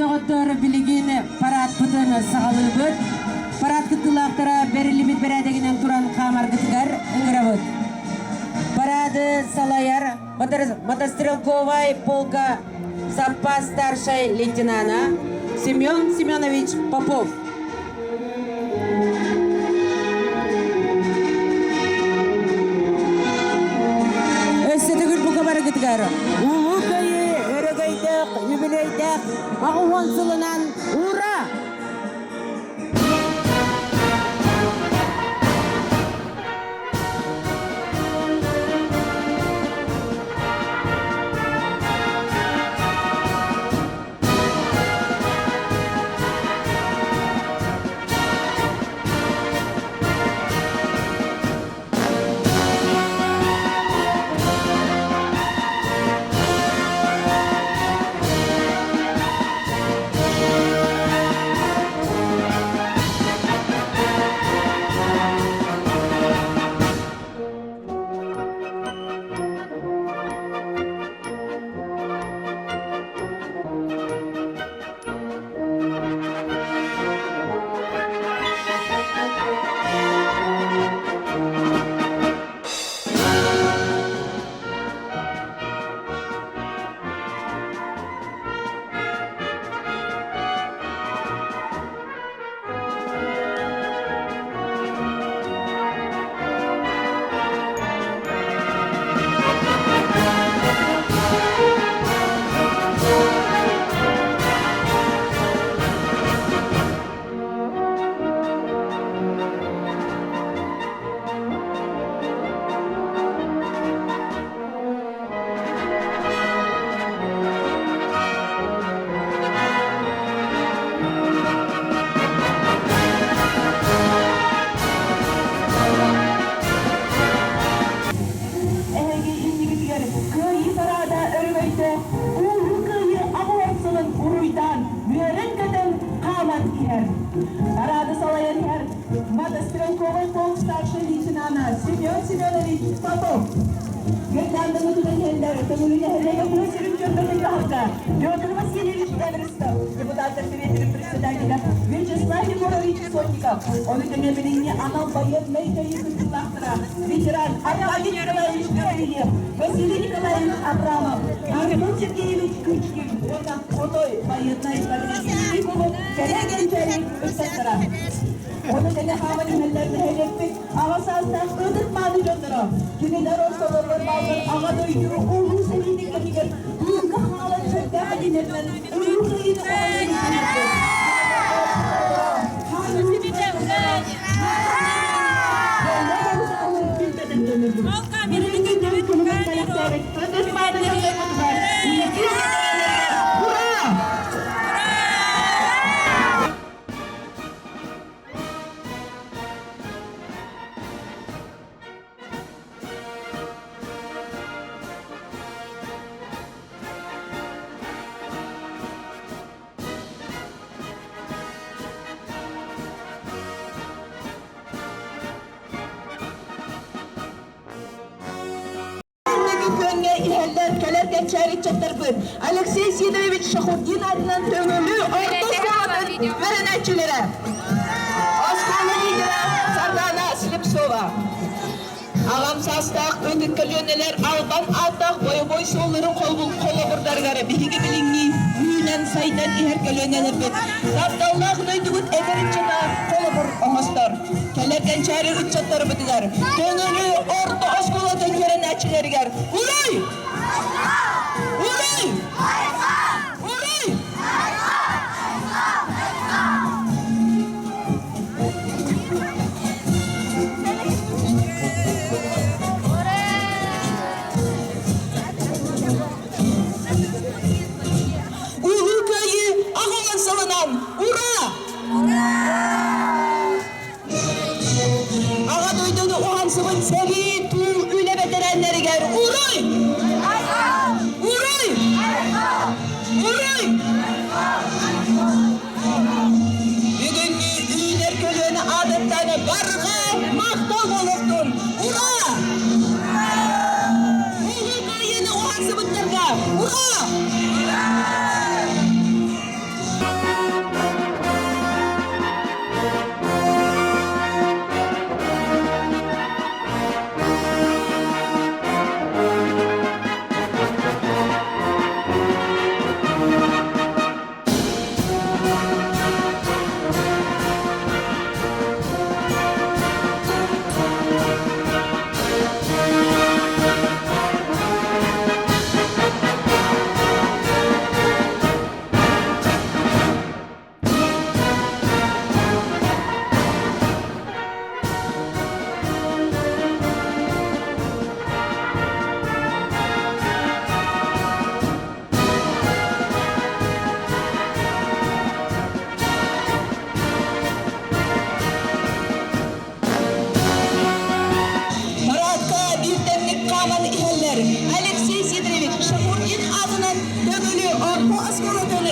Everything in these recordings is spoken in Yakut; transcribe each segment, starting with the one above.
доҕоттор, билигин парадпытын саҕалыыбыт. Парад кыттыылаахтара бэриллибит бэрээдэгинэн туран хаамаргытыгар ыҥырабыт. Парады салайар мотострелковай полка саппаас старшай лейтенана Семен Семенович Попов. Өссө төгүл бука барыгытыгар Улуу Кыайыы өрөгөйдөөх, үбүлүөйдээх 80 сылынан ура! Эһиги иннигитигэр Кыайыы параада өрөгөйдөөх Улуу Кыайыы аҕыс сылын уруйдаан үөрэн-көтөн хааман иһэр. Параады салайан иһэр мотострелковай полк старшай лейтенана Семен Семенович Попов. Гирлянданы тутан иһэллэр көҥүлүн нэһилиэгэ тыа сирин дьоннорун баһылыга Петр Васильевич Эверстов, депутаттар сэбиэтин председателя Вячеслав Егорович Сотников, ону тэҥэ билиҥҥи анал байыаннай дьайыы кыттыылаахтара ветеран Аркадий Николаевич Гаврильев, Василий Николаевич Абрамов, Аргун Сергеевич Кычкин уонна Хотой байыаннай патриотический клуб кэрэ кэнчээри ыччаттара. Ону тэҥэ хааман иһэллэр нэһилиэкпит аҕа саастаах ытык мааны дьонноро. Кинилэр ортолоругар бааллар Аҕа дойду Улуу сэриитин кэмигэр тыылга хаалан сүрдээх этинэринэн Улуу Кыайыыны Ура! Күөҥҥэ иһэллэр кэлэр кэнчээри ыччаттарбыт Алексей Сидорович Шахурдин аатынан Төҥүлү орто оскуолатын үөрэнээччилэрэ. Оскуола лидера Сардана Слепцова. Аҕам саастаах ытык көлүөнэлэр албан ааттаах бойобуой суолларын холобурдарыгар биһиги билиҥҥи үүнэн сайдан иһэр көлүөнэлэрбит тапталлаах дойдубут эдэр ыччата холобур оҥостор. Кэлэр кэнчээри ыччаттарбытыгар Төҥүлү орто оскуолатын үөрэнээччилэригэр Уруй! Уруй! Уруй! Улуу Кыайыы аҕалан сылынан! Ура! Аҕа дойдуну уһансыбыт сэрии туу үлэ бэтэрээннэригэр уруй! Уруй! Уруй! Бүгүҥҥү үүнэр көлүөнэ аатыттан барҕа махтал буолуохтун! Ура! Улуу Кыайыыны уһансыбыттарга ура!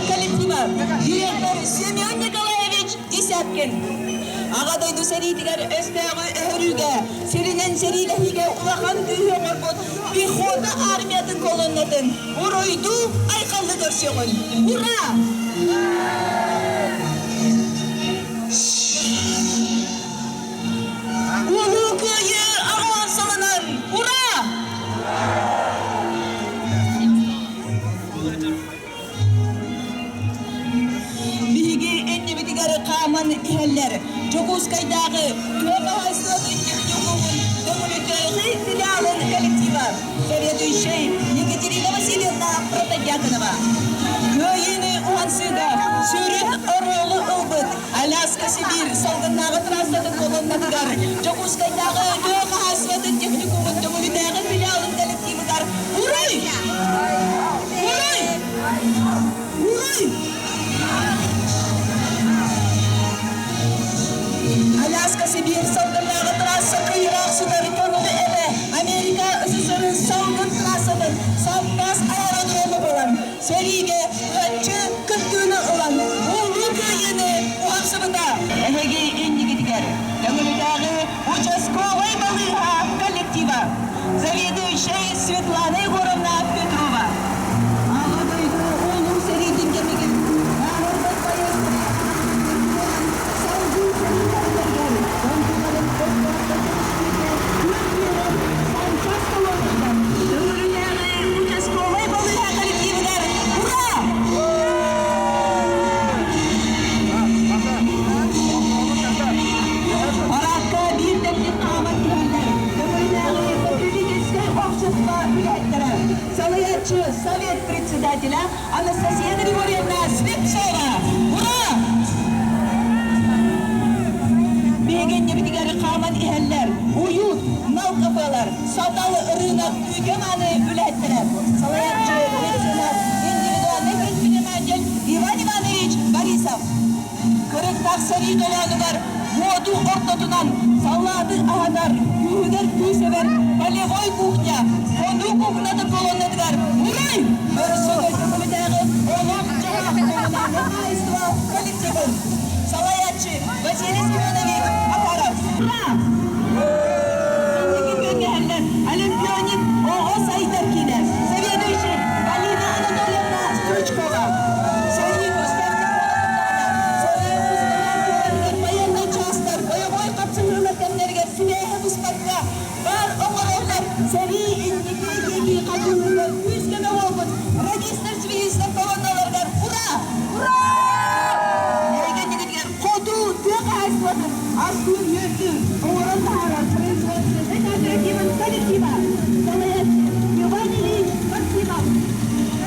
коллектива, директор Семен Николаевич Десяткин. Аҕа дойду сэриитигэр өстөөҕү өһөрүүгэ, сиринэн сэриилэһиигэ улахан күүһү оҥорбут пехота армиятын колоннатын уруйдуу айхаллы көрсүөҕүн. Ура! Улуу Кыайыы аҕалан сылынан! Ура! Биһиги иннибитигэр хааман иһэллэр. Дьокуускайдааҕы тыа хаһаайыстыбатын техникумун Төҥүлүтээҕи филиалын коллектива, заведующай Екатерина Васильевна Протодьяконова. Кыайыыны уһансыыга сүрүн оруолу ылбыт Аляска Сибиир салгыннааҕы трассатын колоннатыгар Дьокуускайдааҕы тыа хаһаайыстыбатын техникумун Төҥүлүтээҕи филиалын коллективыгар Уруй! Уруй! Уруй! Аляска Сибиир салгыннааҕы трасса кыйыраах сытар көҥүлү эбэ Америка СССР салгын трассатын саппаас аэродрому булан, сэриигэ ыаччы кыттыыны ылан, Улуу Кыайыыны уһансыбыта. Эһиги иннигитигэр Төҥүлүтээҕи участковай балыыһа коллектива, заведующай Светлана Егоровна Петрова. Аҕа дойду Улуу сэриитин кэмигэр бааһырбыт байыастары салгыы сэрии кэмнэригэр дойдуларын өстөөхтөр көмүскүүргэ күн биэрэр санчаас колоннатыгар Төҥүлүтээҕи участковай балыыһа коллективыгар ура! Параадка биир тэҥник хааман иһэллэр Төҥүлүнээҕи потребительскай общество үлэһиттэрэ, салайааччы совет председателя Анастасия Григорьевна Слепцова. Ура! Биһигиннибитигэр хааман иһэллэр уют, нал кафелар, сатал рынок күүкэ-мааны үлэһиттэрэ, салайааччы меценат, индивидуальный предприниматель Иван Иванович Борисов. Кырыктаах сэрии толоонугар уоту ортотунан саллааты аһатар, күүһүгэр күүс эбэр полевой кухня, хонуу кухнатын колоннатыгар Уруй! Өрөспүүбүлүкэтээҕи олох-дьаһах коммунальнай хаһаайыстыба коллективын салайааччы Василий Семенович Макаров. Ура! Инники күөҥҥэһэллэр Олимпионик оҕо сайдар киинэ, заведующий Галина Анатольевна Стручкова. Сэрии кустаах военнай чаастар бойобуой хапсыһыылар кэмнэригэр сибээһи быспакка баар оҥороллор. Сэрии инники диэки хатыылыгар күүс-көмө буолбут радистар-связистар колонналарыгар ура! Ура! Эйгэннигитигэр хоту тыа хаһаайыстыбатын астыыр-үөрдүүр, оҥорон таһаарар производственнай кооперативын коллектива, салайааччы Иван Ильич Максимов.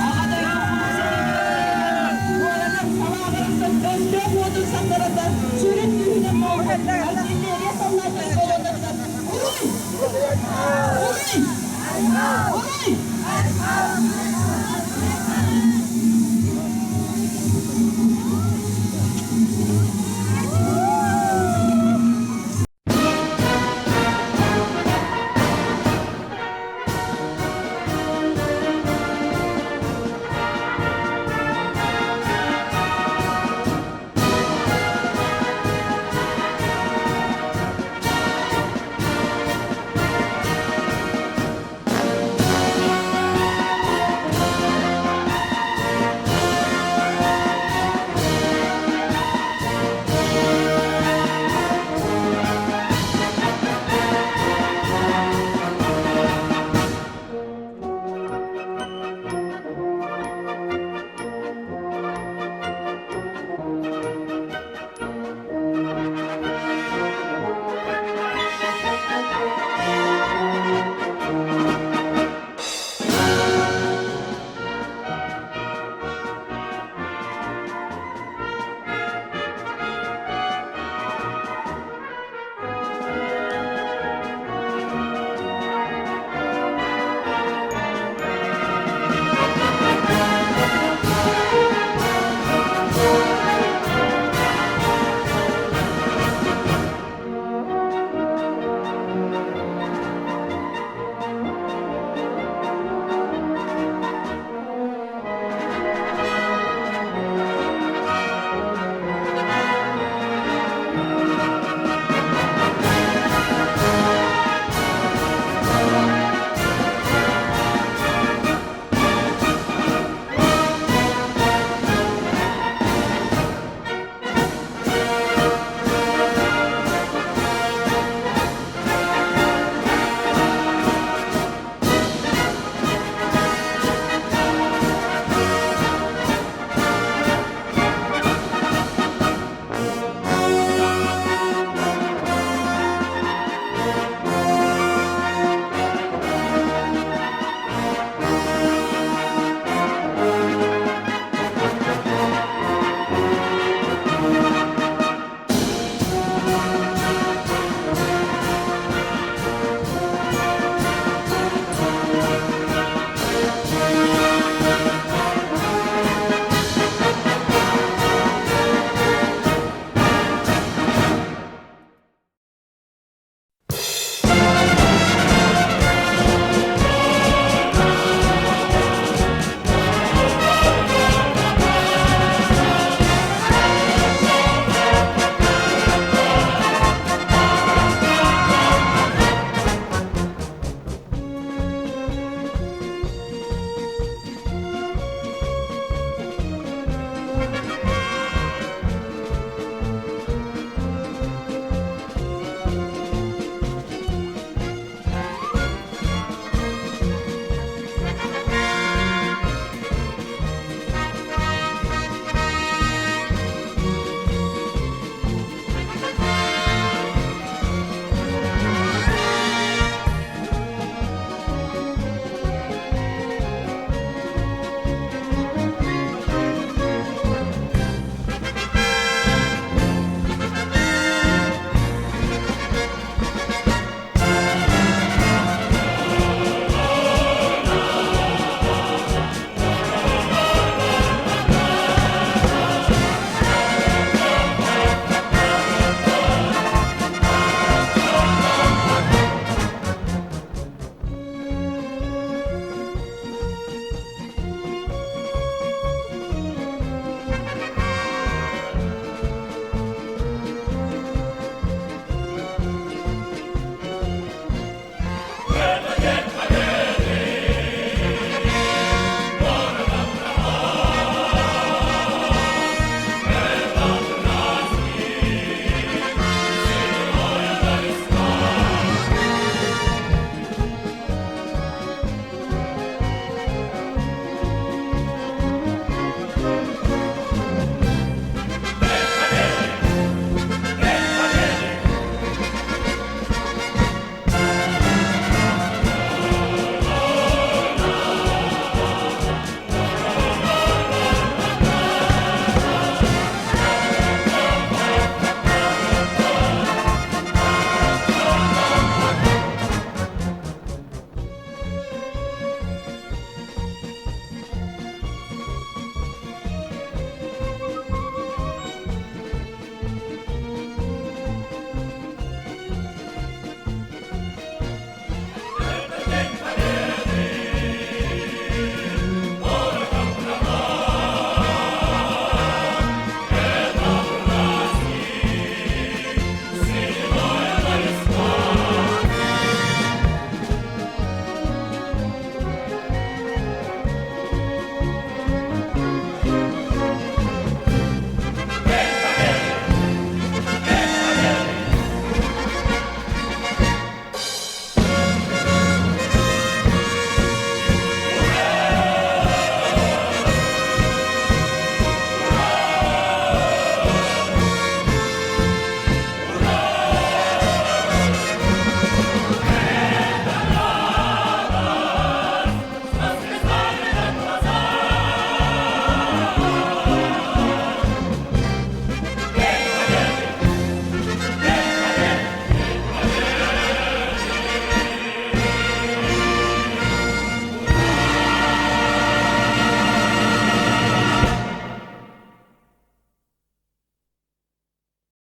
Аҕа дойду Улуу сэриитигэр уоранар салааҕарыттан өстөөх уотун сахтарардар сүрүн күүһүнэн буолбут.